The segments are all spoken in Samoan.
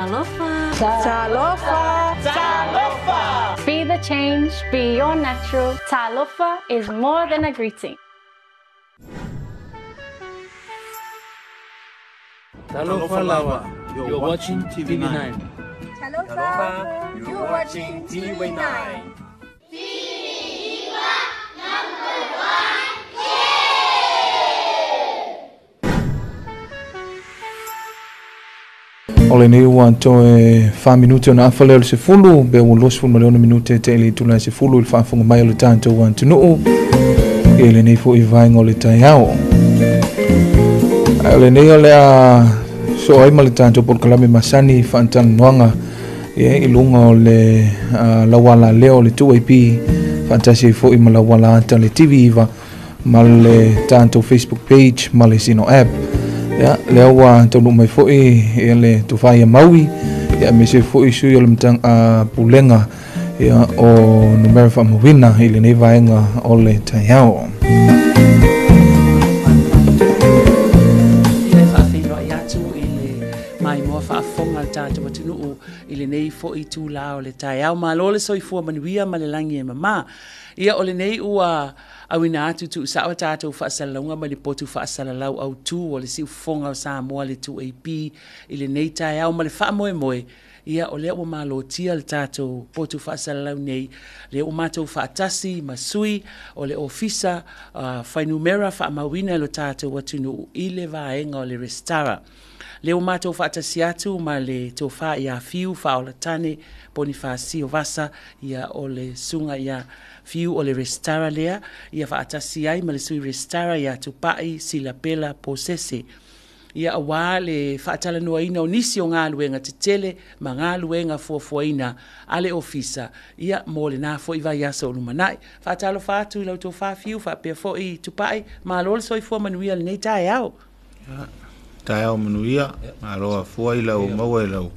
Talofa. Talofa. Talofa. Be the change, be your natural. Talofa is more than a greeting. Talofa lava. You're watching TV9. Talofa. You're watching TV9. O lenei ua toe 4 minute ona afa lea o le 10, pe ua 26 minute te le itula e 10 i le faafofoga mai o le tatou atunuu i lenei foi vaega o le taeao. Ae o lenei o le a soo ai ma le tatou polokalame masani faatalanoaga ia i luga o le lauala lea o le 2AP faatasi ai foi ma lauala ata le TV9 ma le tatou Facebook page ma le Sino app. Ia, lea ua taunuu mai foi ia le tofa ia Maui, ia aemaise foi sui o le pulega ia o numera faamauina i lenei vaega o le taeao. Ia e faafeiloai atu i le maimoa faafofoga a le tatou atunuu i lenei foi itula o le taeao. Malo le soifua manuia ma le lagi e mama. Ia o lenei ua auina atu tuusao a tatou faasalalauga mai le potu faasalalau autu o le siufofoga o Samoa le 2AP i lenei taeao ma le faamoemoe. Ia o lea ua malotia le tatou potu faasalalau nei, lea ua matou faatasi ma sui o le Ofisa Fuainumera Faamauina i lo tatou atunuu i le vaega o le Resitara. Lea ua matou faatasi atu ma le tofa ia Fiu Faaolatane Ponifasio Vasa, ia o le susuga ia Fiu o le Resitara lea, ia faatasi ai ma le Sui Resitara ia Tupai Silapela Posese. Ia aua le faatalanoaina o nisi o galuega tetele ma galuega fuafuaina a le Ofisa, ia mo lena foi vaiaso o lumanai. Faatalofa atu i lau tofa Fiu faapea foi Tupai, malo le soifua manuia i lenei taeao. Taeao manuia, malo afua i lau maua i lau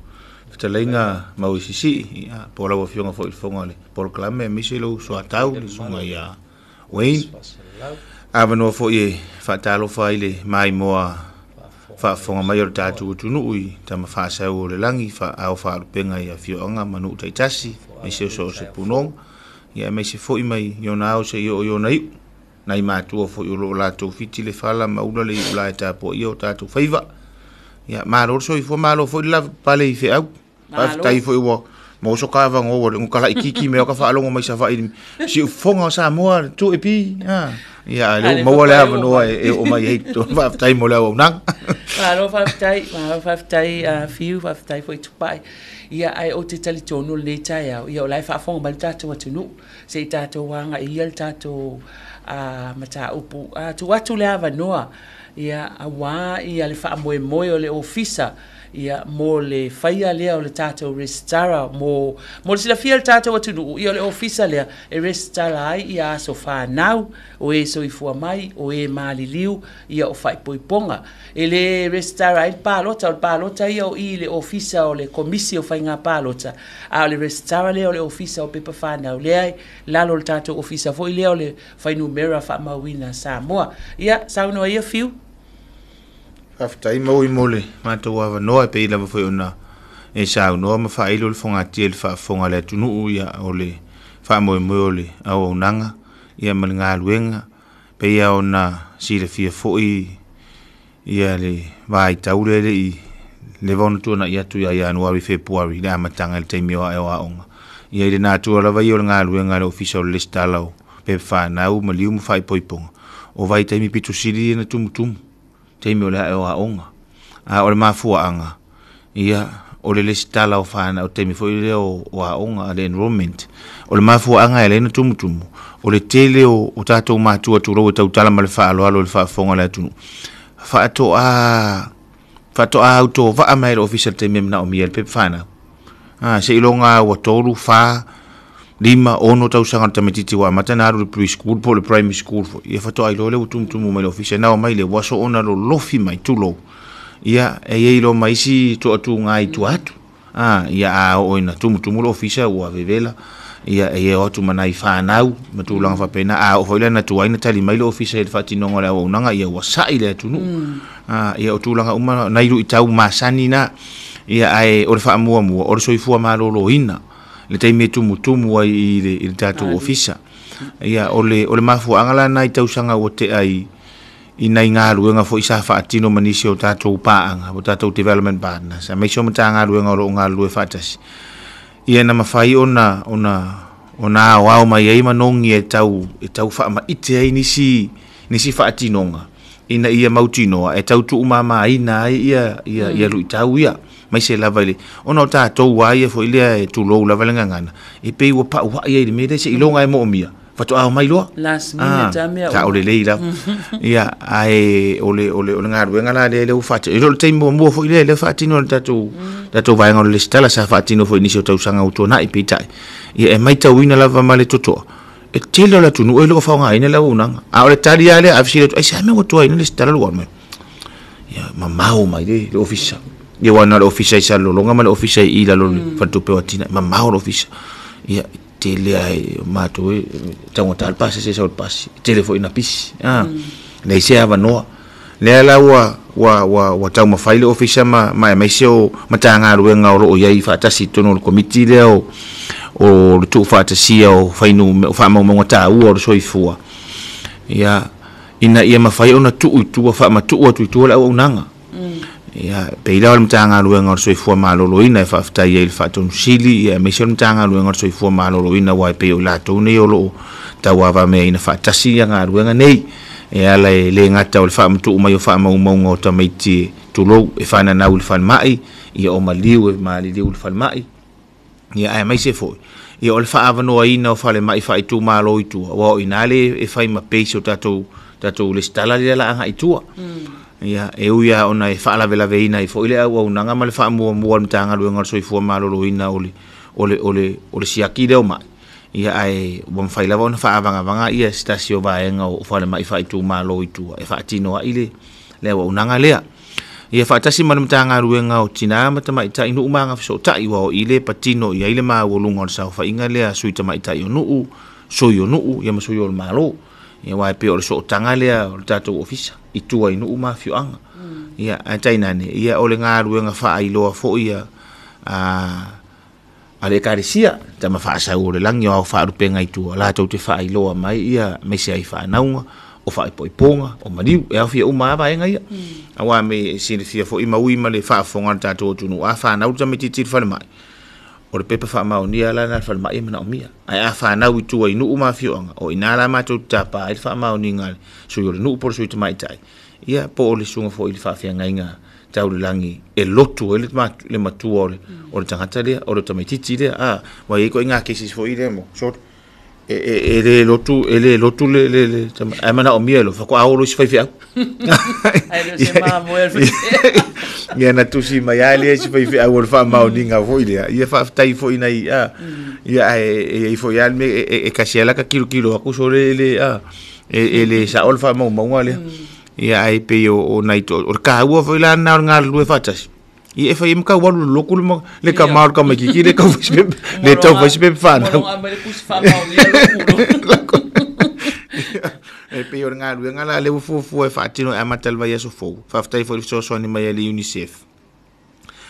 fetalaiga mau i sisii, ia, po o lau afioga foi i le fofoga o le polokalame, aemaise lou soatau, le susuga ia Wayne. Avanoa foi e faatalofa ai le maimoa faafofoga mai o le tatou atunuu i tama faasau o le lagi, ao faalupega i afioaga ma nuu taitasi, aemaise o so o se punoga, ia aemaise foi mai i ona ao seia oo i ona iu. Nai matua foi o lo o latou fiti le fala ma ula le iula e tapuaia o tatou faiva. Ia, malo le soifua, malo foi le lava pale i feau. Faafetai foi ua maua so ka avanoa ua le kalaikiki me o ka faalogo mai Savaii i siufofoga o Samoa le 2AP. Ia, a lea ua maua le avanoa e oo mai ai i totonu. Faafetai mo le auaunaga. Malo faafetai, malo faafetai Fiu, faafetai foi Tupai. Ia, ae ou te talitonu lenei taeao, ia o la e faafofoga mai le tatou atunuu. Se i tatou agaia le tatou mataupu. Tuu atu le avanoa, ia, aua ia le faamoemoe o le Ofisa, ia, mo le faia lea o le tatou resitala mo, mo le silafia e le tatou atunuu, ia o le Ofisa lea e resitala ai ia aso fanau, o e soifua mai, o e maliliu, ia o faaipoipoga. E le resitala ai le palota, o le palota ia o i i le Ofisa o le Komisi o Faiga Palota, a o le resitala lea o le Ofisa o Pepa Fanau, lea e lalo o le tatou Ofisa foi lea o le Fuainumera Faamauina Samoa. Ia, saunoa ia Fiu. Faafetai Maui mo le matou avanoa, e pei lava foi ona e saunoa ma faailo le fogatia i le faafofoga a le atunuu, ia o le faamoemoe o le auaunaga ia ma le galuega, pei lava ona silafia foi ia le vaitau lea e le i leva ona tuanai atu ia Ianuari, Fepuari, le amataga i le taimi o ae o aoga. Ia i le natura lava ia o le galuega a le Ofisa o le Resitala o Pepa Fanau, Maliu ma Faaipoipoga, o vaitaimi pito sili ia na tumutumu, taimi o le ae o aoga. A o le mafuaaga, ia, o le resitala o fanau, taimi foi lea o aoga, le enrollment. O le mafuaaga e ala ai ona tumutumu, o le tele o tatou matua tulou e tautala ma le faaaloalo i le faafofoga a le atunuu, faatoa faatoa autovaa mai le ofisa i le taimi e manaomia ai le pepa fanau. A, seiloga ua 3, 4, 5, 6 tausaga o le tamaitiiti ua amata ona alu i le pre-school po o le primary school foi, ia faatoa iloa lea ua tumutumu mai le ofisa. Na omai lea, ua soona lolofi mai, tulou. Ia, e i ai loa ma isi toatuga i tua atu. A, ia a oo ina tumutumu le ofisa ua vevela, ia e o atu ma nai fanau ma tulaga faapena. A oo foi la ina tuai na tali mai le ofisa i le faatinoga o le auaunaga, ia ua sai le atunuu. A, ia o tulaga uma, nai luitau masani na. Ia ae o le faamuamua o le soifua malōlōina le taimi e tumutumu ai i le tatou ofisa. Ia o le mafuaaga lana i tausaga ua tea i nai galuega foi sa faatino ma nisi o tatou paaga o tatou development partners aemaise o Matagaluega o loo galulue faatasi. Ia na mafai ona aoao mai ai manogi e tau faamaite ai nisi faatinoga ina ia mautinoa e tau tuumamaina ai ia luitau ia maise lava i le ona o tatou a ia foi lea e tulou lava le gagana e pei ua pauai ai le mea lea seiloga e moomia faatoa mai loa last minute mea ta o lelei lava. Ia ae o le galuega la lea ua faatino i le taimi muamua foi lea faatino le tatou vaega o le lesitala sa faatino foi nisi o tausaga ua tuanai peitai. Ia e maitauina lava ma le totoa e tele o le atunuu e loo faaaogaina le auaunaga a o le tali lava lea a fesili atu ai se mea ua tuaina le lesitala lou alu mai. Ia mamao mai le ofisa. Ia ua na o le ofisa i Salelologa ma le ofisa i lalo le faletupe o Atinae mamao le ofisa. Ia tele ai matou e taugata le pasi se sau le pasi tele foi na pisi. Leai se avanoa lea la ua taumafai le ofisa ma aemaise o Matagaluega o loo iai faatasi i totonu o le komiti lea o le tuufaatasia o fainu o faamaumauga taua o le soifua. Ia ina ia mafai ona tuu i tua faamatuu atu i tua le auaunaga. Ia pei la o le Matagaluega o le Soifua Maloloina e faafetai ai i le faatonusili ia aemaise o le Matagaluega o le Soifua Maloloina aua e pei o i latou nei o loo tauavameaina faatasi ia galuega nei. E ala e le gata o le faamatuu mai o faamaumauga o tamaiti tulou e fananau i le falemai, ia o maliu e maliliu i le falemai. Ia aemaise foi ia o le faaavanoaina o falemai faaitumalo i tua aua o ina le e fai ma base o tatou lesitala lea la agai i tua. Ia e ui lava ona e faalavelaveina ai foi le auaunaga ma le faamuamua o le Matagaluega o le Soifua Maloloina o le siaki lea o mai. Ia ae ua mafai lava ona faaavagavaga ia se tasi o vaega o falemai faaitumalo i tua e faatino ai le auaunaga lea. Ia faatasi ma le Matagaluega o Tina ma Tamaitai Nuu ma Agafesootai ua o i le patino i ai le maualuga o le saofaiga lea sui tamaitai o nuu, sui o nuu, ia ma sui o le Malo. Ia aua e pei o le sootaga lea o le tatou ofisa i tua i nuu ma afioaga. Ia ae tainane ia o le galuega faailoa foi ia a le ekalesia tama faasau o le lagi o ao faalupega i tua latou te faailoa mai ia maise ai faanauga o faaipoipoga o maliu e aofia uma lava vaega ia. Aua me silafia foi maui ma le faafofoga o le tatou atunuu a fanau le tamaitiiti i le falemai o le pepa faamaonia la na le falemai e manaomia. Ae a fanau i tua i nuu ma afioaga o ina la matou te tapa ai le faamaoniga a le sui o le nuu po o le sui tamaitai ia po o le susuga foi i le faafeagaiga tau le lagi e lotu ai le matua o le tagata lea o le tamaitiiti lea. Ua i ai koiga cases foi lea mo sort e le lotu le ae manaomia e lo faatoa olo isi faifeau. Ae le o se mamoe le faifeau. Ia na tusi mai lava lea isi faifeau o le faamaoniga foi lea. Ia faafetai foi nai ia ae e ai foi lava le mea e kasi lava ka kilokilo atu sole e le sao le faamaumauga lea. Ia ae pei o nai o le taua foi la na o le galulue faatasi. Ia e fai ma tau alu le lotu le kama o le tamaitiiti le tau fai se pepe fanau. E pei o le galuega la lea ua fuafua e faatino e amata le vaiaso fou. Faafetai foi i le fesoasoani mai a le UNICEF.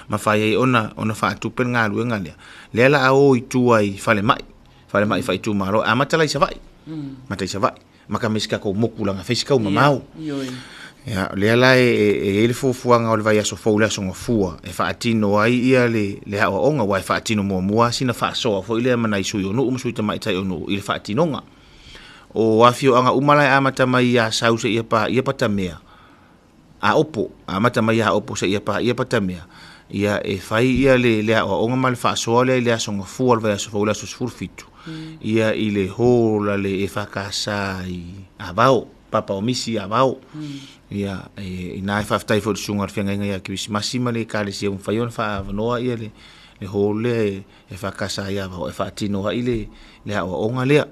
Ma fai ai ona faatupe le galuega lea. Lea la a o i tua i falemai. Falemai faaitumalo amata la i Savaii. Amata i Savaii. Ma ka maise tatou moku laga fai se tau mamao. Ia lea la e i ai le fuafuaga o le vaiaso fou le aso gafua e faatino ai ia le aoaoga aua e faatino muamua sina faasoa foi lea ma nai sui o nuu ma sui tamaitai o nuu i le faatinoga. O afioaga uma la e amata mai ia Sau seia paia Patamea a Opo, amata mai ia Opo seia paia Patamea. Ia e fai ia le aoaoga ma le faasoa lea i le aso gafua o le vaiaso fou le aso 17. Ia i le hola le EFKS i Avao, Papa o Misi Avao. Ia ina e faafetai foi i le susuga o le feagaiga ia Kerisimasi ma le ekalesia ua mafai ona faaavanoa ia le hall lea e EFKS i Avao e faatino ai le aoaoga lea.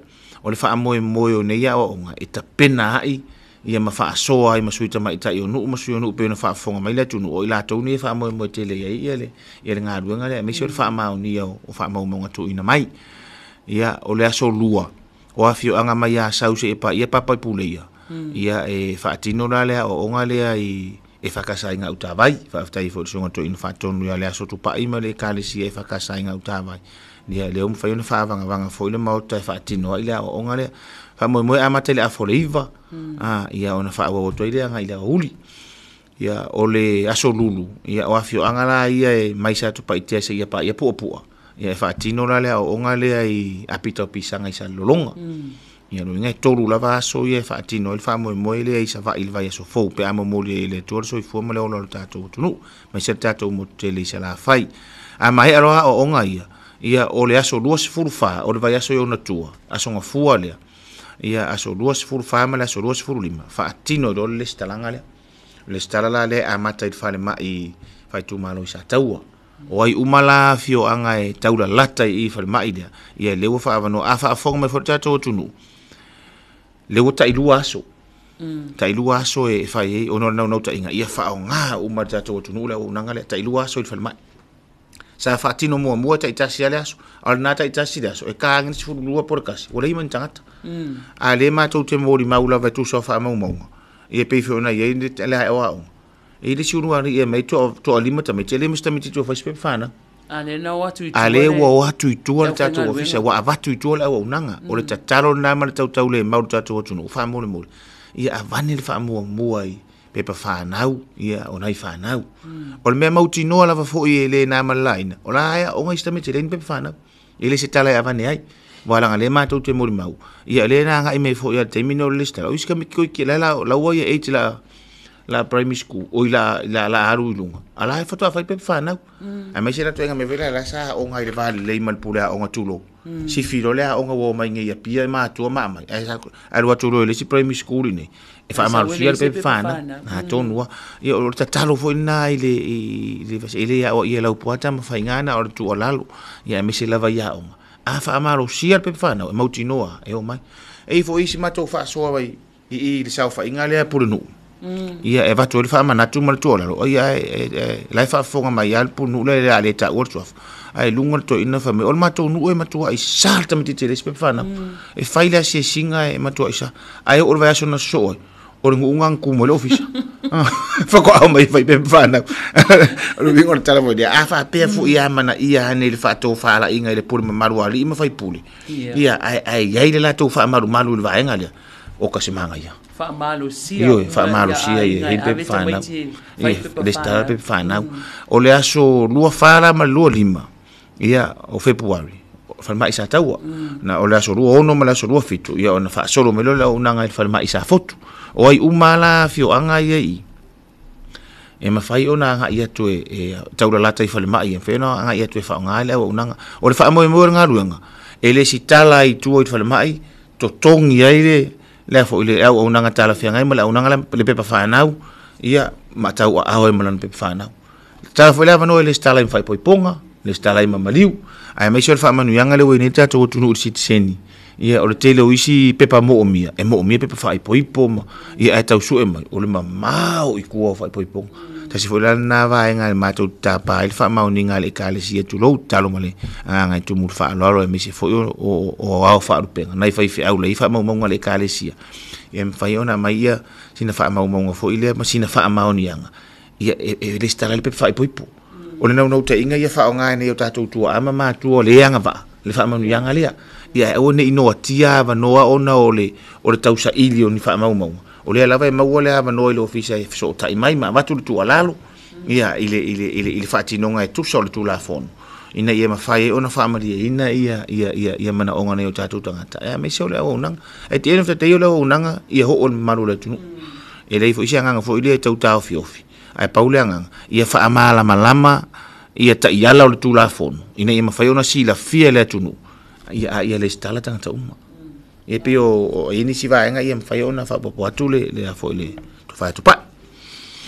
O le faamoemoe o nei aoaoga e tapena ai ia ma faasoa ai ma sui tamaitai o nuu ma sui o nuu pei ona faafofoga mai le atunuu o i latou nei e faamoemoe tele i ai ia le galuega lea aemaise o le faamaonia o faamaumauga tuuina mai. Ia o le aso lua o afioaga mai ia Sau seia paia Papaipuleia. Ia e faatino la le aoaoga lea i EFKS i Gautavai. Faafetai foi i le Susuga Toeaina Faatonu ia le Aso Tupai ma le Ekalesia EFKS i Gautavai. Ia lea ua mafai ona faavagavaga foi le Maota e faatino ai le aoaoga lea. Faamoemoe e amata i le afa o le 9, ia ona faaauau atu ai lea agai i le aoauli. Ia o le aso Lulu, ia o afioaga la ia e mai Satupaitea seia paia Puapua, ia e faatino la le aoaoga lea i apita o Pisaga i Salelologa. Ia lona uiga e 3 lava aso ia e faatino ai le faamoemoe lea i Savaii i le vaiaso fou pe a momoli ai e le Atua le soifua ma le ola o le tatou atunuu, aemaise le tatou motu tele i Salafai. A maea loa aoaoga ia, ia o le aso 24 o le vaiaso i ona tua, aso gafua lea, ia aso 24 ma le aso 25, faatino ai loa le lesitalaga lea. O le lesitala la lea e amata i le falemai faaitumalo i Sataua. O ai uma la afioaga e taulalata i i falemai lea, ia lea ua faaavanoa. A faafofoga mai foi le tatou atunuu, lea ua tailua aso. Tailua aso e fai ai ona o le naunautaiga ia faaaoga uma le tatou atunuu le auaunaga lea, tailua aso i le falemai. Sa faatino muamua taitasi lava le aso, a o lena taitasi le aso, e ta ane le 12 po o le 1, ua leai ma ni tagata. A lea matou te molimau lava e tusa o faamaumauga, ia pei foi ona i ai le aoaoga. E i ai le isi ulu alii e aumai toalima tamaiti, e leai ma se tamaitiiti ua fai se pepa fanau. A lea na o atu i tua A lea ua o atu i tua le tatou ofisa, ua avatu i tua le auaunaga. O le tatalo lena ma le tautaulemau i le tatou atunuu, faamolemole, ia avane le faamuamua i pepa fanau, ia o nai fanau. O le mea mautinoa lava foi e le na ma le laina, o la e aoga isi tamaiti e leai ni pepa fanau. E le se tala e avane ai. Aua leaga o lea matou te molimau, ia o lea na agai mai foi lava i le taimi lenei o le resitala, o isi tamaiti toeitiiti la la ua ia age la la primary school, oi la la la alu i luga, a la e faatoa fai pepa fanau. Aemaise la ituaiga mea foi lea la sa aoga i le va lelei ma le pule aoga tulou. Sifi loa le aoga ua omai nei i Apia e matua ma aumai, ae sa alu atu loa i le isi primary school i inei, e faamalosia le pepa fanau. Atonu lava. Ia o le tatalo foi lena i le i le e le aoaia e Laupua Tamafaiga na o le tuualalo, ia aemaise lava i aoga. A faamalosia le pepa fanau, e mautinoa e omai. E i ai foi isi matou faasoa i i le saofaiga lea a Pulenuu, ia e avatu ai le faamanatu ma le tuualalo, ia la e faafofoga mai lava le Pulenuu lea o le a le taua le suafa, ae i luga le toeaina fai mai, o le matou nuu e matuai sa le tamaitiiti e leai se pepa fanau. E fai le asiasiga e matuai sa. Ae oo i le vaiaso na sosoo ai, o le nu'u na tu mai le ofisa. Faatoa omai e fai pepa fanau. O le uiga o le tala foi lea, a faapea foi e amanaia ane i le faatofalaiga i le pule mamalu a alii ma faipule, ia, ae i ai le latou faamalumalu i le vaega lea, oka se manaia. Faamalosia Ioe, faamalosia ia, i pepa fanau. Resitala pepa fanau. O le aso 24 la ma le 25, ia, o Fepuari, falemai Sataua. Na o le aso 26 ma le aso 27, ia ona faasolo mai loa le auaunaga i le falemai Safotu. O ai uma la afioaga ia i i, e mafai ona agai atu e taulalata i falemai, e mafai ona agai atu e faaaoga le auaunaga. O le faamoemoe o le galuega, e lesitala ai i tua i le falemai, totogi ai le le foi le auaunaga talafeagai ma le auaunaga le pepa fanau, ia ma tauaao ai ma lana pepa fanau. Tatala foi le avanoa e lesitala ai ma faaipoipoga, lesitala ai ma maliu, aemaise o le faamanuiaga lea ua i ai nei le tatou atunuu i le sitiseni. Ia o le tele o isi pepa moomia, e moomia pepa faaipoipo ma ia ae tau sue mai, o le mamao i tua o faaipoipoga. Tasi foi la lena vaega e matou te tapa ai le faamaoniga a le Ekalesia, tulou, tatalo ma le agaga e tumu i le faaaloalo aemaise foi o ao faalupega, nai faifeau lea i faamaumauga a le Ekalesia, ia mafai ona aumai ia sina faamaumauga foi lea ma sina faamaoniaga, ia e resitala ai le pepa faaipoipo. O le naunautaiga ia faaaoga nei o tatou tuaa ma matua le agavaa le faamanuiaga lea. Ia aua ne i noatia avanoa ona o le o le tausaili o ni faamaumauga. O lea lava e maua le avanoa i le ofisa e fesootai mai ma avatu le tuualalo ia i le i le i le i le faatinoga e tusa o le Tulafono ina ia mafai ai ona faamalieina ia ia ia ia manaoga nei o tatou tagata aemaise o le auaunaga. At the end of the day o le auaunaga ia oo i le mamalu o le atunuu. E leai foi se agaga foi lea e tau taofiofi, ae pau le agaga, ia faamalamalama ia taiala o le Tulafono, ina ia mafai ona silafia e le atunuu, ia a ia lesitala tagata uma. E pei o i ai nisi vaega ia mafai ona faaopoopo atu le le foi le tofa e tupai.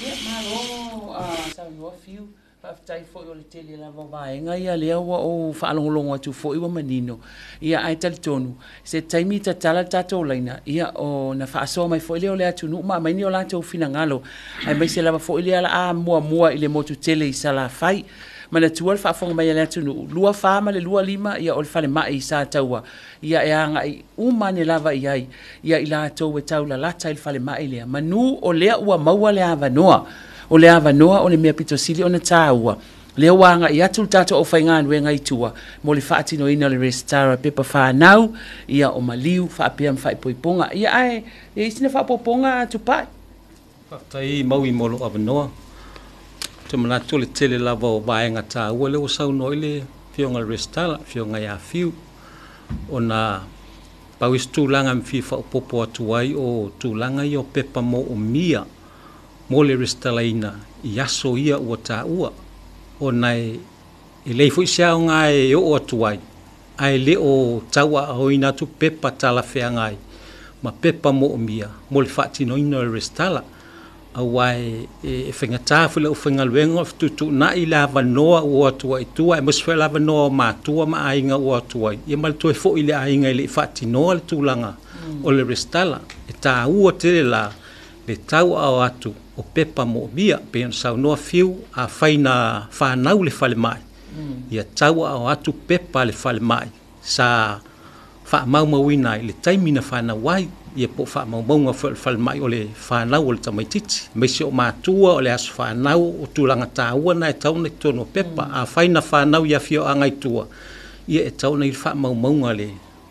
Ia, malo saunoa Fiu. Faafetai foi o le tele lava o vaega ia lea ua ou faalogologo atu foi ua manino. Ia ae talitonu, se taimi tatala le tatou laina, ia ona faasoa mai foi lea o le atunuu ma aumai ni o latou finagalo, aemaise lava foi lea la muamua i le motu tele i Salafai. Manatua le faafofoga mai a le atunuu, 24 ma le 25 ia o le falemai i Sataua, ia e agai uma ane lava i ai, ia i latou e taulalata i le falemai lea, manu o lea ua maua le avanoa. O le avanoa o le mea pito sili ona tāua. Lea ua agai atu le tatou aufaigaluega i tua mo le faatinoina o le resitala o pepa fanau, ia o maliu faapea ma faaipoipoga. Ia ae e i ai sina faaopoopoga Tupai. Faafetai Maui mo lou avanoa. Ou te manatu o le tele lava o vaega taua lea ua saunoa ai le Afioga i le Resitala, le Afioga ia Fiu, ona pau isi tulaga e fia faaopoopo atu ai o tulaga ia o pepa moomia mo le resitalaina i aso ia ua taua, ona e leai foi se aoga e oo atu ai, ae le o tauaaoina atu pepa talafeagai ma pepa moomia mo le faatinoina o le resitala. Aua e faigata foi le aufaigaluega o fetuutuunai le avanoa ua o atu ai i tua, aemaise foi le avanoa o matua ma aiga ua o atu ai, ia ma le toe foi i le aiga e le i faatinoa le tulaga o le resitala. E taua tele la le tauaao atu o pepa moomia, pei ona saunoa Fiu, afai na fanau le falemai, ia tauaao atu pepa le falemai sa faamaumauina ai le taimi na fanau ai, ia po o faamaumauga foi o le falemai o le fanau o le tamaitiiti, aemaise o matua o le aso fanau, o tulaga taua na e tatau ona i totonu o pepa. Afai na fanau i afioaga i tua, ia e tatau ona i ai le faamaumauga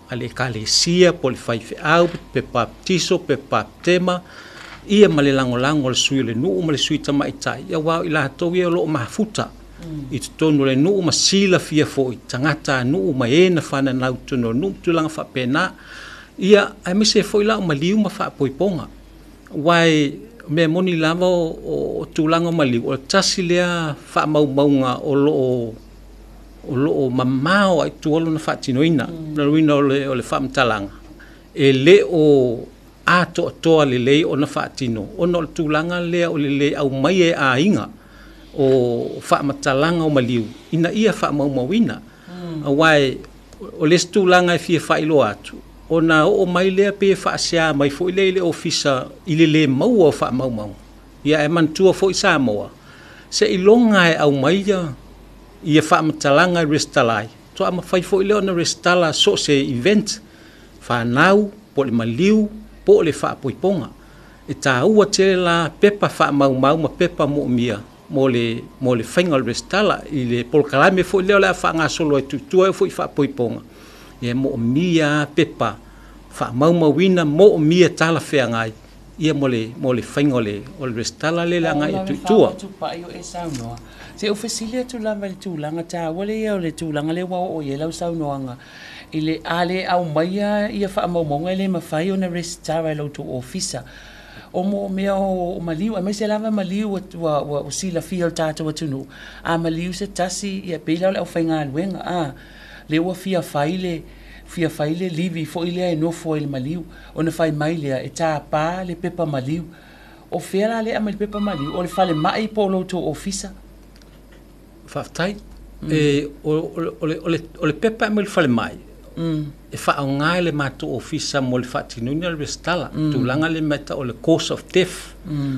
a le ekalesia po o le faifeau, pepa baptiso, pepa baptema, ia ma le lagolago a le sui o le nuu ma le sui tamaitai, aua o i latou ia o lo o mafuta i totonu o le nuu ma silafia foi tagata a nuu ma e na fananau i totonu o le nuu ma tulaga faapena. Ia, aemaise foi la o maliu ma faapoipoga, aua e o mea moni lava o tulaga o maliu, o le tasi lea faamaumauga o lo o mamao ai tua lona faatinoina. O le uiga o le faamatalaga, e le o atoatoa lelei ona faatino, ona o le tulaga lea o le le aumai e aiga o faamatalaga o maliu ina ia faamaumauina. Aua o le isi tulaga e fia faailoa atu, ona oo mai lea pe faasea mai foi lea i le ofisa i le le maua o faamaumauga. Ia ae manatua foi Samoa, seiloga e aumai ia faamatalaga e resitala ai, faatoa mafai foi lea ona resitala so o se event, fanau, po o le maliu, po o le faapoipoga. E taua tele la pepa faamaumau ma pepa moomia mo le faiga o le resitala. I le polokalame foi lea o le a faagasolo ai tutua foi faapoipoga, e moomia pepa faamaumauina, moomia talafeagai ia mo le faiga o le resitala lea le agai atu i tua. Se o fesili atu lava i le tulaga taua lea o le tulaga lea ua oo i ai lau saunoaga i le a le aumaia ia faamaumauga e le mafai ona resitala i lo outou ofisa. O mo mea o maliu, aemaise lava maliu ua silafia o le tatou atunuu. A maliu se tasi, ia pei la o le aufaigaluega, le ua fia fai le livi foi lea e nofo ai le maliu, ona fai mai lea e tāpā le pepa maliu. O fea la lea mai le pepa maliu, o le falemai po o lo outou ofisa? Faafetai. O le pepa e mai le falemai, e faaaoga e le matou ofisa mo le faatinoina o le resitala. Tulaga le mea o le cause of death,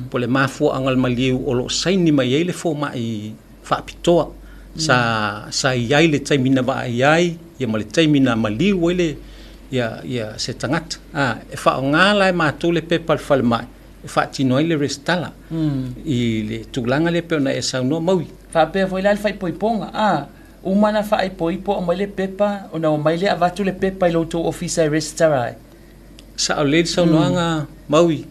po o le mafuaaga o le maliu o lo o saini mai ai le fomai faapitoa. Sa i ai le taimi na vaai ai, ia ma le taimi na maliu ai le ia se tagata. E faaaoga la e matou le pepa le falemai e faatino ai le resitala i le tulaga lea pei ona e saunoa Maui. Faapea foi la le faaipoipoga, uma na faaipoipo aumai le pepa, ona omai lea avatu le pepa i lo outou ofisa e resitala ai. Sao lelei le saunoaga Maui,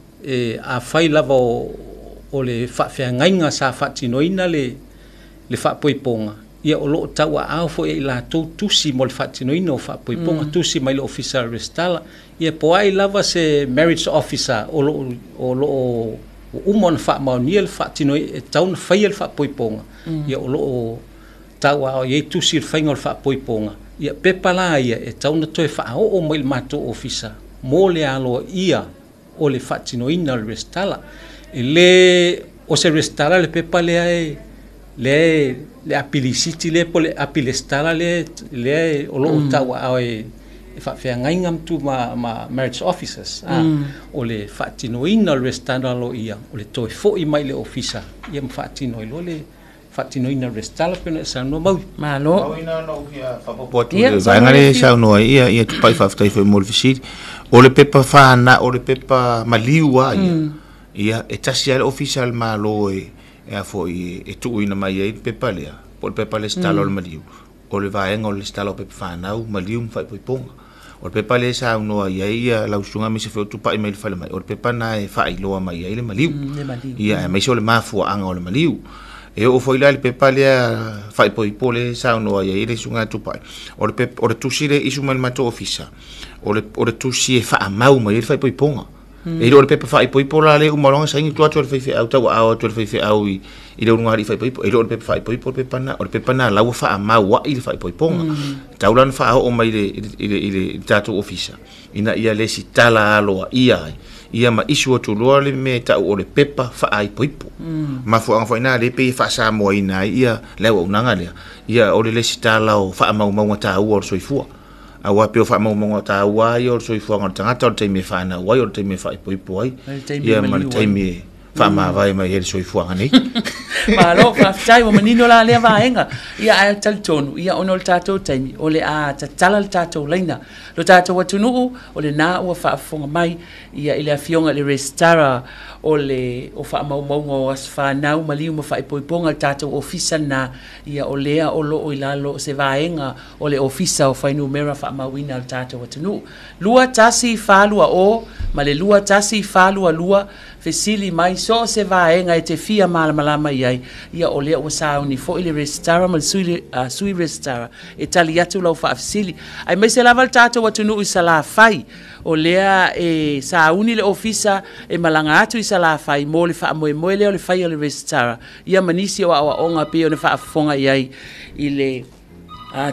afai lava o le faafeagaiga sa faatinoina le faapoipoga, ia o lo o tauaao foi e i latou tusi mo le faatinoina o faapoipoga, tusi mai le ofisa resitala, ia po ai lava se marriage officer o lo o uma ona faamaonia le faatinoina, e tatau ona faia le faapoipoga, ia o lo o tauaao i ai tusi le faiga o le faapoipoga, ia pepa la ia e tatau ona toe faaoo mai le matou ofisa mo le aloaia o le faatinoina o le resitala. E le o se resitala le pepa lea e le apilisiti lea po le apilestala lea o lo o tauaao e faafeagaiga ma marriage officers. O le faatinoina o le resitala aloaia, o le toe foi mai le ofisa ia ma faatino ai loa le faatinoina o le resitala pei ona e saunoa Maui. Malo. Maui na ona ou fia faaopoopo atu i le vaega lea e saunoa ai, ia Tupai faafetai foi mo le fesili. O le pepa whāna, o le pepa maliu a ia. Ia, e tasi ai le ofisa al malo e e a foi e tuuina mai ai le pepa lea po o le pepa lesitala o le maliu o le vaega o le lesitala o pepa fanau maliu ma faaipoipoga. O le pepa lea e saunoa i ai ia lau susuga aemaise foi o tupai mai le fale mai o le pepa na e faailoa mai ai le maliu. Ia aemaise o le mafuaaga o le maliu. E oo foi la i le pepa lea faaipoipo lea e saunoa i ai le susuga tupai o le pepa o le tusi lea e issue mai le matou ofisa o le tusi e faamau mai ai le faaipoipoga. E le o le pepa faaipoipo la le uma loa saini atu atu le faifeau tau aao atu le faifeau i le ulugalii faaipoipo. E le o le pepa faaipoipo le pepa na o le pepa na lau ua faamau ai le faaipoipoga. Tau la ona faaoo mai i le tatou ofisa ina ia lesitala aloaia ai ia ma issue atu loa le mea e tau o le pepa faaipoipo. Mafuaaga foi na lea pei e faasamoaina ai ia le auaunaga lea ia o le lesitala o faamaumauga taua o le soifua. Aua pei o faamaumauga taua ia o le soifuaga o le tagata o le taimi e fanau ai o le taimi e faaipoipo ai ia ma le taimi e faamavae mai ai le soifuaga nei. Malo, faafetai ua manino la lea vaega. Ia ae talitonu, ia ona o le tatou taimi, o le a tatala le tatou laina. Lo tatou atunuu, o lena ua faafofoga mai, ia i le afioga i le Resitara o le o faamaumauga o aso fanau maliu ma faaipoipoga le tatou ofisa lena, ia o lea o loo i lalo o se vaega o le ofisa o fuainumera faamauina o le tatou atunuu. 21420 ma le 21422 fesili mai so o se vaega e te fia malamalama i ai, ia o lea ua sauni foi le Resitara ma le sui Resitara e tali atu lau faafesili. Aemaise lava le tatou atunuu i Salafai, o lea e sauni le ofisa e malaga atu i Salafai mo le faamoemoe lea o le fai o le Resitara, ia ma nisi o aoaoga pei ona faafofoga i ai i le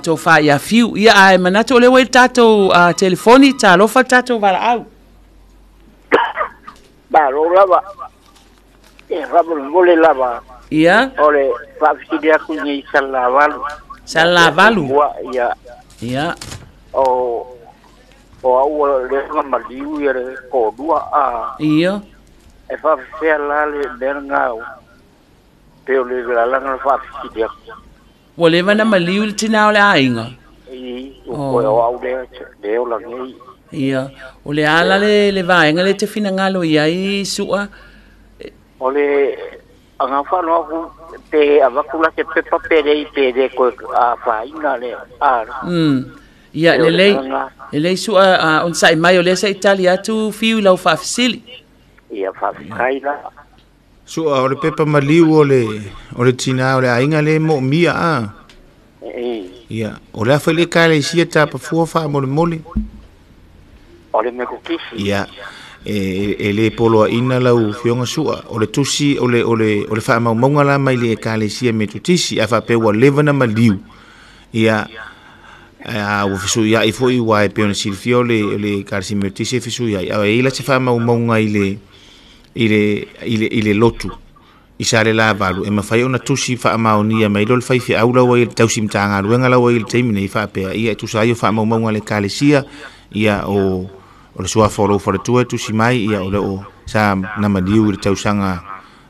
tofa ia Fiu. Ia ae manatu o lea ua i le tatou telefoni, talofa le tatou valaau. Malo lava, e faamolemole lava. Ia. O le faafesili atu i Salelavalu. Salelavalu. Ia. Ia. O au le nga maliu ia le toalua a. Ia. E faafefea la le mea lena pe o le lalaga na faafesili atu. Ua leva na maliu le tina o le aiga. I, o au lea le ola nei. Ia, o le ala le vaega le te finagalo i ai sua. O le anga whano aku pe avatu la te pepa pe rei pe re koe a whainga le a. Ia, lelei sua on sai mai o lea sa itali atu fiu lau faafesili. Ia, faafetai la. Sua, o le pepa maliu o le tina o le aiga le moomia a. Ia, o le afa i le ekalesia tapafua faamolemole. O le metotisi. Ia, e le poloaina lau fioga sua. O le tusi, o le faamaumauga la mai le ekalesia metotisi, a faapea ua leva na maliu. Ia, ua fesuiai foi ua e pei ona silafia o le ekalesia metotisi e fesuiai. A e i la se faamaumauga i le lotu i Salelavalu e mafai ona tusi faamaonia mai lo le faifeau lau ai le tausi matagaluega lau ai le taimi nei faapea ia e tusa ai o faamaumauga a le ekalesia ia o le suafa o lou faletua e tusi mai ia o le o sa na maliu i le tausaga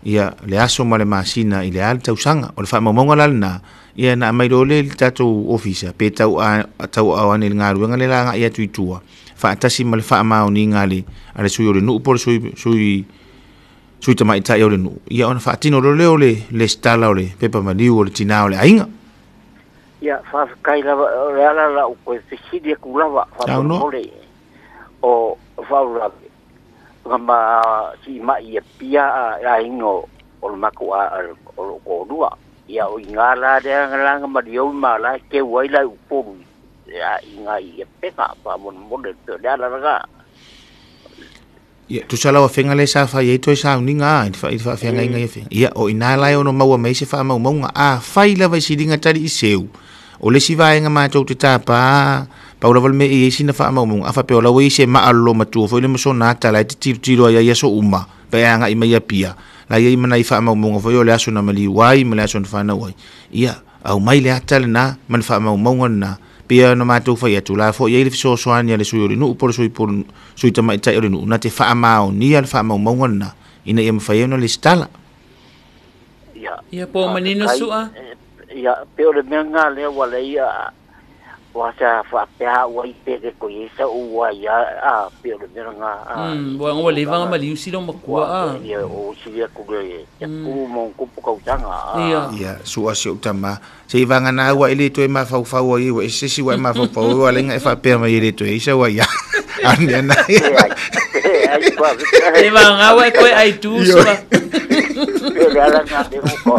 ia le aso ma le masina i le a le tausaga o le faamaumauga la lena ia na aumai loa le tatou ofisa pe tau ao ane i le galuega le la agai atu i tua faatasi ma le faamaoniga a le sui o le nuu po o le sui tamaitai o le nuu ia ona faatino loa lea o le lesitala o le pepa maliu o le tina o le aiga. Ia, faafetai lava o le ala lau koe fesili atu lava faamolemole o faalavelave nga ma si mai e pia a aiga o le matou o lou toalua. Ia o i ngā la lea nga maliu ma la teu ai la i Upolu i ngā i peka faamolemole pe o le ala lena. Ia, tusa lau afega le sa fai ai toe sauniga i le faafeagaiga i afega. Ia, o ina la e ono maua mai se faamaumauga a fai lava i siliga tali i seu. O le isi vaega matou te tapa pau lava le mea e i ai sina faamaumauga a faapea o lau ai se maalolo matua foi le masona ata la e te tilotilo ai ai aso uma pe agai mai Apia la i ai ma nai faamaumauga foi o le aso na maliu ai ma le aso na fanau ai. Ia, aumai le ata lena ma le faamaumauga lena pei ona matou fai atu la foi ai le fesoasoani a le sui o le nuu po o le sui tamaitai o le nuu na te faamaonia le faamaumauga lena ina ia mafai ai ona lesitala. Ia, po o manino sua. Ia, pe o le mea ngā lea ua le ia Wa sa faapea ua i pe ko i sa ua ia a pe o le mea nga a Ua ngua leva nga maliu si lo makua a. Ia o si ia ku le ia ku mo ku pu kautanga a. Ia. Ia sua si o tama se ivanga na ua ile toe mafaufau ai ua se si ua mafaufau ua lenga e faapea mai ile toe isa ua ia ane na ai pa E vanga ua e koe ai tu sua. Pe le ala nga de o ko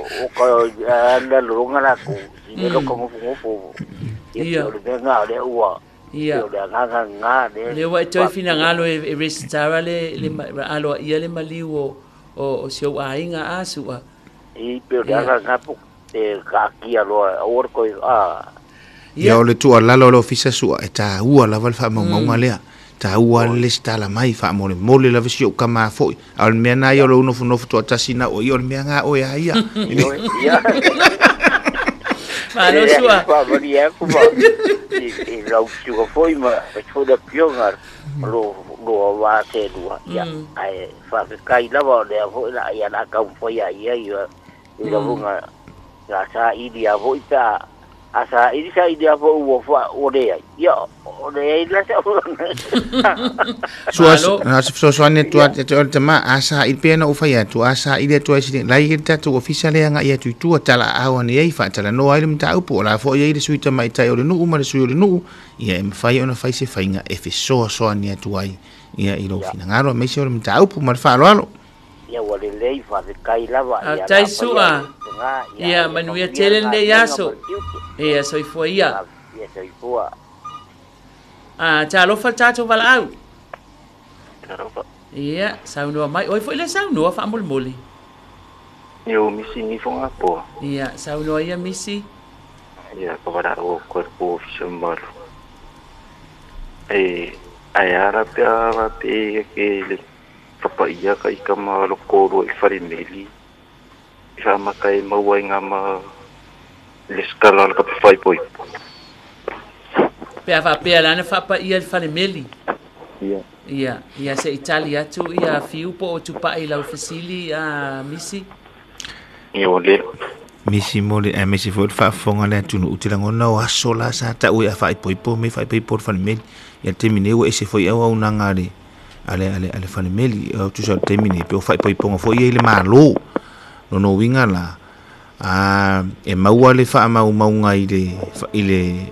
o ko ala longa la ku si le ko ngofu ngofu. Ia. Ia o le mea nga le ua. Ia. O le agaga nga le. Le ua e toi finangalo e resitara le aloa ia le maliu o si au aiga a sua. I pe o le agaga po te kaakia loa aua le koe a. Ia o le tuualalo o le ofisa sua e tāua lava le faamaumauga lea. Tāua le lesitala mai faamolemole lava si ou kamā foʻi. A o le mea na ia o lou nofonofo toatasi na oe ia o le mea gā oe a ia. Ia. Malo sua. Pa mari aku ma. I lau tuka foi ma foi da pionga lo lo wa te lua. Ia ai fa kai lava le foi la ia na ka foi ia ia ia i la bunga la sa i dia foi ta a sa i sa i dia foi o fa o le ia o le la sa. Sua na so so ane tu te o te ma asa i pena o fai atu asa i le tu ai lai ke tatu ofisa le anga ia tu tu tala au ni ei fa tala no ai le mtaupu la fo ia le suita mai tai o le nuu ma le sui o le nuu ia e mafai ona fai se fainga e fesoa soa ni atu ai ia i lo finangalo me se o le mtaupu ma le faaaloalo. Ia ua lelei faafetai lava ia Tai sua. Ia manuia tele lenei aso. Ia soifua ia. Ia soifua. A talofa le tatou valaau. Talofa. Ia saunoa mai. Oi foi le saunoa faamolemole. Ia o misi ni fonga poa. Ia saunoa ia misi. Ia ka valaau ko le po ofisa mamalu. E ai ara pea pe ke le papaia ka i kama lo kolo i fale meli. I whamaka e maua i ngā ma le skala le kape whai poi. Pea whapea lana whapa ia le fale meli. Ia. Ia, ia se Italia atu ia fiu po o tupai lau fasili a misi. Ia o le. Misi mo le misi fo le faafofoga le atunuu te lagona o aso la sa ta'u e afaaipoipo me faaipoipo le falemeli. Ia le taimi nei ua ese foi auaunaga ale ale ale ale falemeli o tusa o le taimi nei pe o faaipoipoga foi ia i le mālō. Lono uiga la a e maua le faamaumauga i le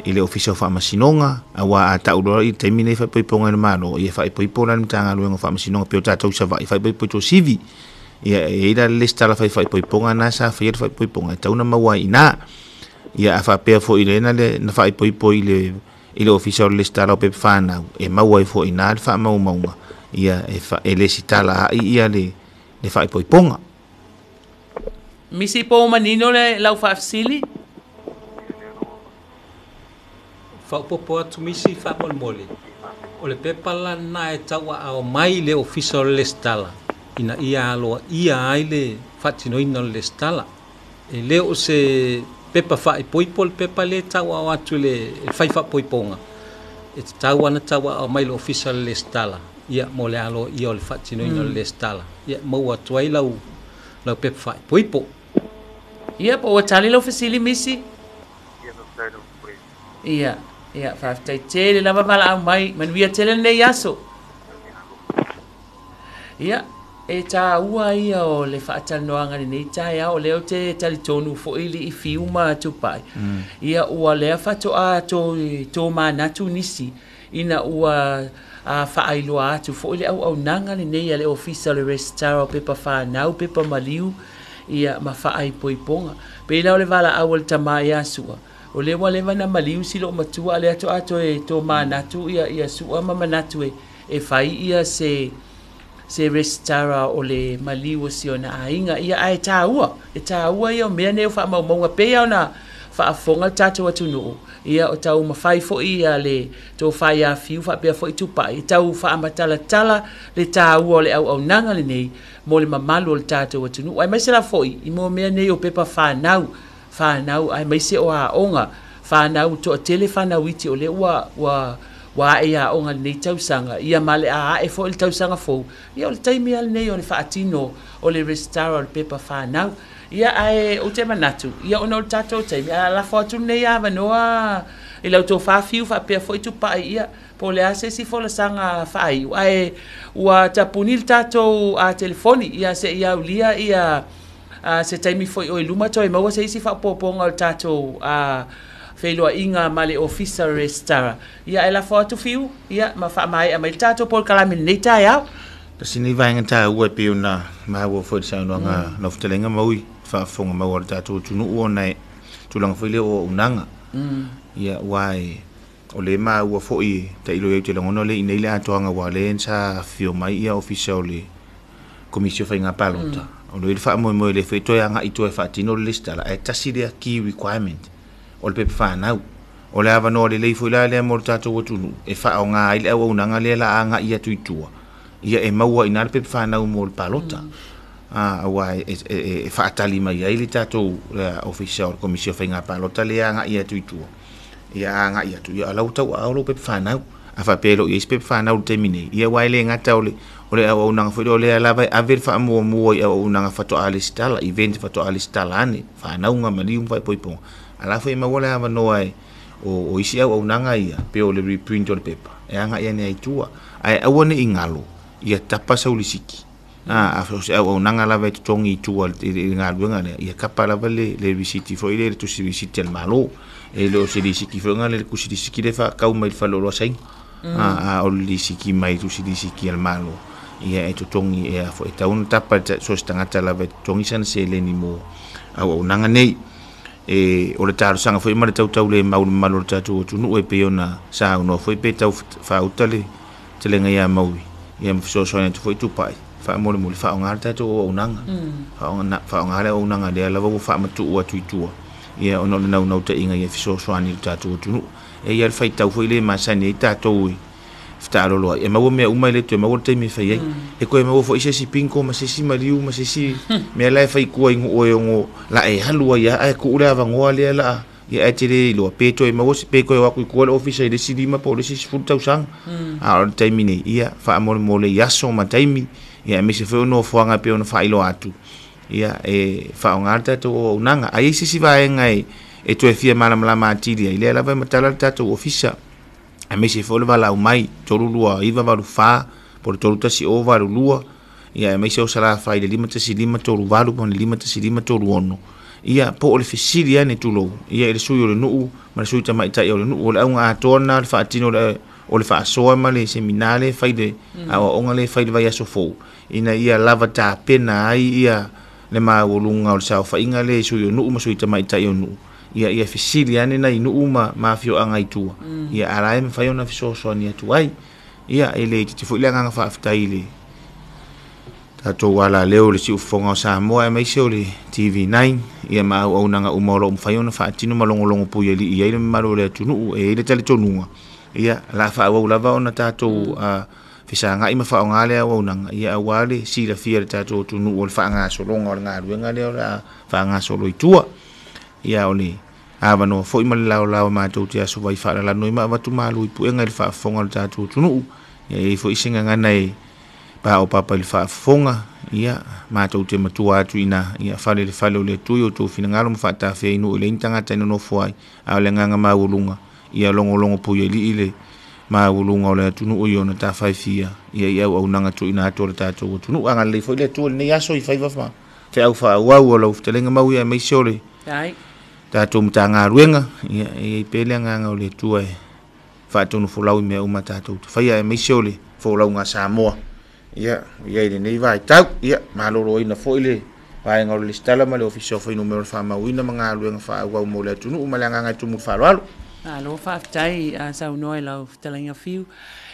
i le ofisa o faamasinoga auā a ta'u loa i le taimi nei faaipoipoga i le mālō ia faaipoipo la le Matagaluega o Faamasinoga pe o tatou sava'i faaipoipo i tosivi. Ia e i la le lesitala fai faaipoipoga na sa faia le faaipoipoga e tauna maua ai iná. Ia a faapea fo'i lena le na faaipoipo i le ofisa o le lesitala o pepa fanau e maua ai fo'i iná le faamaumauga ia e lesitala a'i ia le faaipoipoga. Misi po manino le lau faafesili. Faaopopo atu misi faamolemole. O le pepa lana e tauaao mai le ofisa o le lesitala ina ia aloa ia ai le faatinoina o le lesitala. E le o se pepa faaipoipo le pepa le tauaao atu le fai faapoipoga. E tatau ana tauaao mai le ofisa o le lesitala ia mo le aloa ia o le faatinoina o le lesitala. Ia maua atu ai lau pepa faaipoipo. Ia po ua tali lau fesili misi. Ia, ia faafetai tele lava valaau mai manuia tele lenei aso. Ia e tāua ia o le faatalanoaga lenei taeao o lea o te talitonu foʻi i fiu ma tupai. Ia ua lea faatoa tō manatu nisi ina ua a faailoa atu foʻi le auaunaga lenei a le ofisa o le resitara o pepa fanau pepa maliu ia ma faaipoipoga. Pei la o le valaau o le tamā ia sua. O le ua leva na maliu si loo matua a le ato ato e tō manatu ia ia sua ma manatu e fai ia se resitara o le maliu o si ona aiga ia ae tāua ia o mea nei o faamaumauga pei ona faafofoga le tatou atunuu ia o tau mafai foʻi ia le tō faiafiu faapea foʻi tupai e tau faamatalatala le tāua o le auaunaga lenei mo le mamalu o le tatou atunuu aemaise la foʻi i mo mea nei o pepa fanau aemaise o aoga fanau toatele fanau iti o le ua ae aoga lenei tausaga ia ma le aae foʻi le tausaga fou ia o le taimi a lenei o le faatino o le resitara o le pepa fanau. Ia ae o te manatu ia ona o le tatou taimi a lafo atu lenei avanoa I lau tofa Fiu faapea foi Tupai, ia, po o le a se isi folasaga faaiu, ae ua tapuni le tatou telefoni, ia, se i aulia ia se taimi foi o i luma toe maua se isi faaopoopoga o le tatou feiloaiga ma le Ofisa Resitara. Ia, ae lafo atu Fiu, ia, ma faamaea mai le tatou polokalame i lenei taeao. Tasi nei vaega taua e pei ona maua foi i le saunoaga a lau fetalaiga Maui, faafofoga maua a le tatou atunuu ona e tulaga foi lea o auaunaga. Ia, aua e o lea e maua foi e tailo i ai ou te lagona o lea e i inei le atoaga aua o lea sa afifio mai ia Ofisa o le Komisi o Faiga Palota. O lo o i ai le faamoemoe o lea foi e toe agai i tua e faatino le resitala, ae tasi lea key requirement o le pepa fanau. O le avanoa lelei foi la lea mo le tatou atunuu e faaaoga ai le auaunaga lea la a agai atu i tua, ia e maua i ina le pepa fanau mo le palota. Aua e faatali mai ai le tatou Ofisa o le Komisi o Faiga Palota lea e agai atu i tua, ia a agai atu, ia o la ua tauaao lou pepa fanau. A faapea e le o i ai se pepa fanau i le taimi nei, ia aua e le gata o le o le auaunaga foi lea o lea lava e ave le faamuamua i auaunaga faatoa resitala, event faatoa resitala ane, fanauga, maliu ma faaipoipoga, a la foi e maua le avanoa e o isi auaunaga ia, pei o le reprint o le pepa, e agai ane ai i tua. Ae aua ne i galo, ia tapa sau lisiki. A o se auaunaga lava e totogi i tua i le galuega lea, ia tapa lava le risiti foi lea, le tusi risiti a le Malo. E le o se lisiki foi lea, le tusi lisiki lea e faatau mai i le faleoloa a Saina. A o le lisiki mai tusi lisiki a le Malo, ia e totogi e a foi, e tatau ona tapa so o se tagata lava e totogi sana seleni mo auaunaga nei. E o le talosaga foi ma le tautaulemau i le mamalu o le tatou atunuu e pei ona saunoa foi pe tau faauta le fetalaiga ia Maui, ia ma fesoasoani atu foi Tupai, faamolemole faaaoga le tatou auaunaga. Faaaoga le auaunaga lea lava ua faamatuu atu i tua, ia ona o le naunautaiga ia fesoasoani i le tatou atunuu. E i ai le faitau foi lea e masani ai tatou i fetaalolo ai, e maua mea uma e le toe maua le taimi e fai ai. E toe maua foi se isi bingo ma se isi maliu ma se isi mea la e fai i tua i nuu e ono la e alu ai lava ae tuu le avanoa lea la ia ae te le iloa pe toe maua se pe toe o atu i tua le ofisa i le isi 5 po o le isi 10 tausaga. A o le taimi nei, ia faamolemole i aso ma taimi, ia aemaise foi o nofoaga e pei ona faailoa atu, ia e faaaoga le tatou auaunaga. A i ai se isi vaega e toe fia malamalama atili ai, lea lava e matala le tatou ofisa, aemaise foi o le valaau mai 32984 po o le 31082, ia aemaise o Salafai i le 51538 ma le 51536, ia po o le fesili ane tulou, ia i le sui o le nuu ma le sui tamaitai o le nuu. O le auga atoa lena o le faatino o le faasoa ma le semina lea e fai le aoaoga lea e fai i le vaiaso fou, ina ia lava tapena ai ia le maualuga o le saofaiga lea i sui o nuu ma sui tamaitai o nuu, ia ia fesili ane nai nuu ma afioaga i tua, ia a la e mafai ona fesoasoani atu ai. Ia, e le itiiti foi le agaga faafetai i le tatou alaleo i le Siufofoga o Samoa aemaise o le TV9, ia ma auaunaga uma o lo o mafai ona faatino ma logologo puialii i ai le mamalu o le atunuu. E i ai le talitonuga, ia, o le a faaauau lava ona tatou fesagai ma faaaoga le auaunaga, ia aua le silafia e le tatou atunuu o le faagasologa o le galuega lea o le a faagasolo i tua. Ia, o le avanoa foi ma le laolao matou te aso vai faalalano ai ma avatu malu i puega i le faafofoga o le tatou atunuu. Ia, e i ai foi se gagana e paopapa i le faafofoga, ia, matou te matua atu i ina, ia, fale i le fale o le Atua i outou finagalo ma faatafea i nuu e leai ni tagata e nonofo ai, a o le agaga maualuga, ia logologo puialii le maualuga o le atunuu i ona tafaefia, ia i auaunaga tuuina atu a le tatou atunuu. Agalelei foi le Atua i lenei aso i faiva ma feau faaauau o lau fetalaiga Maui aemaise o le tatou Matagaluega, ia, e i ai pea le agaga o le Atua e faatonufolau i mea uma tatou te faia, aemaise o le folauga a Samoa, ia, i ai i lenei vaitau. Ia, maloloina foi le vaega o le lesitala ma le Ofisa o Fuainumera Faamauina ma galuega faaauau mo le atunuu ma le agaga e tumu i le faaaloalo. Malo faafetai saunoa i lau fetalaiga Fiu.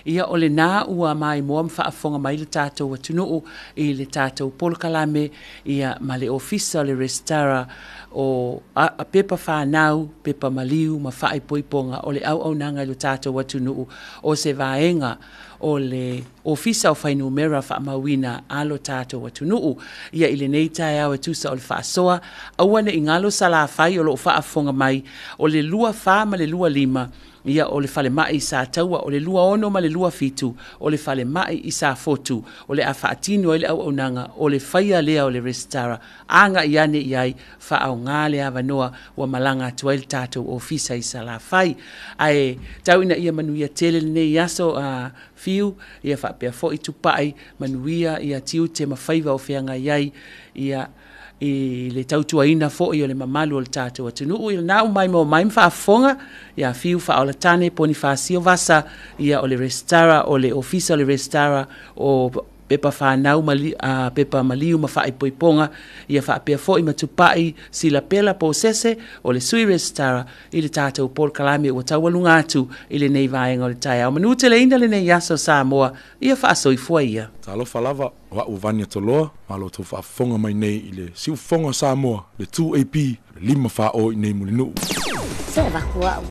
Ia o lena ua maimoa ma faafofoga mai le tatou atunuu i le tatou polokalame ia ma le Ofisa o le Resitara o a pepa fanau, pepa maliu ma faaipoipoga o le auaunaga i lo tatou atunuu o se vaega o le Ofisa o Fuainumera Faamauina a lo tatou atunuu. Ia i lenei taeao e tusa o le faasoa, aua ne i galo Salafai o lo o faafofoga mai, o le 24 ma le 25 ia o le falemai i Sataua, o le 26 ma le 27 o le falemai i Safotu, o le a faatino ai le auaunaga o le faia lea o le resitara. Agai ane i ai, faaaoga le avanoa ua malaga atu ai le tatou ofisa i Salafai. Ae tau ina ia manuia tele lenei aso Fiu, ia faapea foi Tupai, manuia ia tiute ma faiva o feagai ai ia i le tautuaina foi o le mamalu o le tatou atunuu. I lena ua maimoa mai ma faafofoga ia Fiu Faaolatane Ponifasio Vasa, ia o le resitara o le ofisa o le resitara o pepa whanau pepa maliu ma faaipoipoga, ia faapea foi ma Tupai Silapela Posese o le sui resitara i le tatou polokalame ua taualuga atu i lenei vaega o le taeao. Manu teleina lenei aso Samoa, ia faasoifua ia. Talofa lava, o au Vania Toloa, malo tau faafofoga mai nei i le siufofoga Samoa, le 2AP, le 5 fā o i nei Mulinuu. Se va.